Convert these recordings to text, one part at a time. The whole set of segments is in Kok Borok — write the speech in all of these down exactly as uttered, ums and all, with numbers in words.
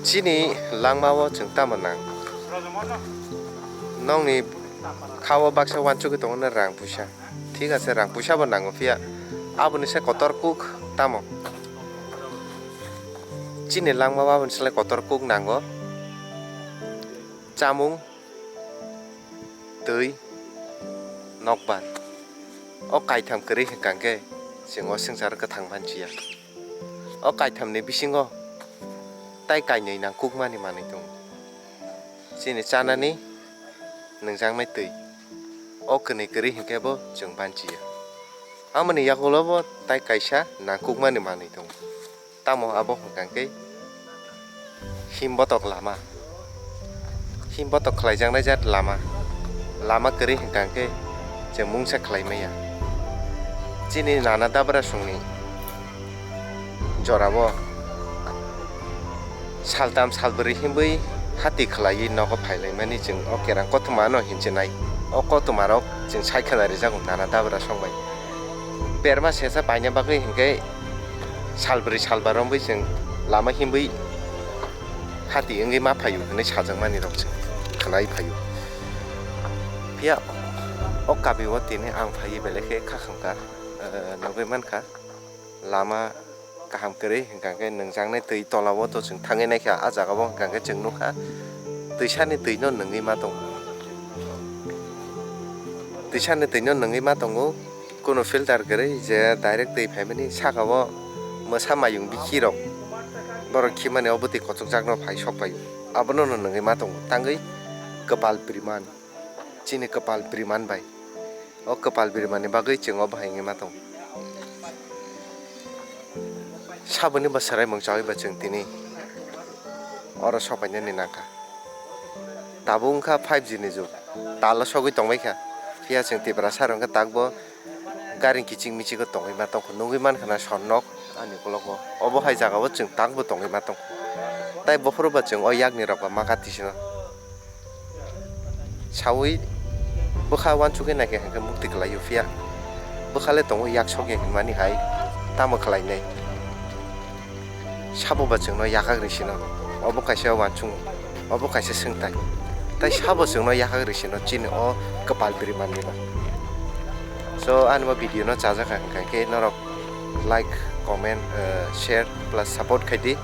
Chini langmao chwng tamo nang? Nokni khao baksa uansugwi tongo na rang puisa. Thik ase, rang puisa bo nango, phiya aboni se kotor kuk tamo? Chini langmao aboni se kotor kuk nango. Chamung, twi, nokbar. O kaitham kwrwi hwnkha khe chwng o swngcharo kwthang manchiya. O kaithamni bisingo tai kainwi nangkukmani manwi tongo. Chini chanani, nwngjaknai twi. O kwnwi kwrwi hwnkhe bo chwng banchiya. Amoni yagulo bo tai kaisa nangkukmani manwi tongo. Tamo abo hwnkha khe himbotok lama. Himbotok khlaijaknai jat lama. Lama kwrwi hwnkha khe chwng mungsa khlai maya. Chini nana dabra songni jorao saltam salbrwi himwi hati khlaiwi nogo phailaimani chwng o kerang kothoma no hinchinai. O kothoma rok chwng sai khwna rijago nana dabra song bai. Berma sesa paina bagwi hinkhe salbrwi salba romwi chwng lama himwi hati wngwi ma phaio hinwi sajakmani rok chwng khwnai phaio. Phiya o kabi o tini ang phaiwi belai khe kha khangkha, eh, nugwi mankha lama kaham kwrwi hwnkha khe nwngjaknai twi tola o to chwng thangwi naikha, ah jaga o hwnkha khe chwng nukha twisani twi no nwngwi ma tongo. Twisani twi no nwngwi ma tongo, kunu filter kwrwi je direct twi phaimani saka o mwsa mayung bikhi rok borok khimani o bwtwi kochokjak no phai sok pai o, abono no nwngwi ma tongo tangwi kwpal priman, chini kwpal priman bai o kwpal primani bagwi chwng o bahai wngwi ma tongo. Saboni ba swraimung chawi ba chwng tini oro sopainani nangkha. Tabuk wngkha five G ni jug, talo sogwi tongbaikha. Phiya chwng Tiprasa rok wngkha takbo gari kiching miching o tongwi ma tongkha, nugwi mankha na sor nok ani ukulok o. Obo hai jaga o chwng takbo tongwi ma tongkha. Tai bophuru ba chwng o yakni rok ba maka tisino. Sawi bwkha uansugwi naikhe hwnkhe mukti kwlaio, phiya bwkhale tongo yak sokya hinmani hai tamo khlainai? Sabo ba chwngno yakak rwi sino, obo kaisa uansukmung, obo kaisa swngtai. Tai sabo chwngno yakak rwi sino chini o kwpal bwrwi manwi ba? So ani bo video no chajak kha hwnkha khe norok like, comment, eh, share plus support khai di.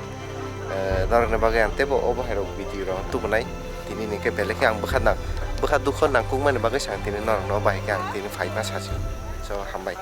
Eh, norokni bagwi ang teibo obo hai rok video rok tubunai. Tini ni khe belai khe ang bwkha nang, bwkha dukho nangkukmani bagwi se ang tini norokno bahai khe ang tini phaima sasi. So, hambai.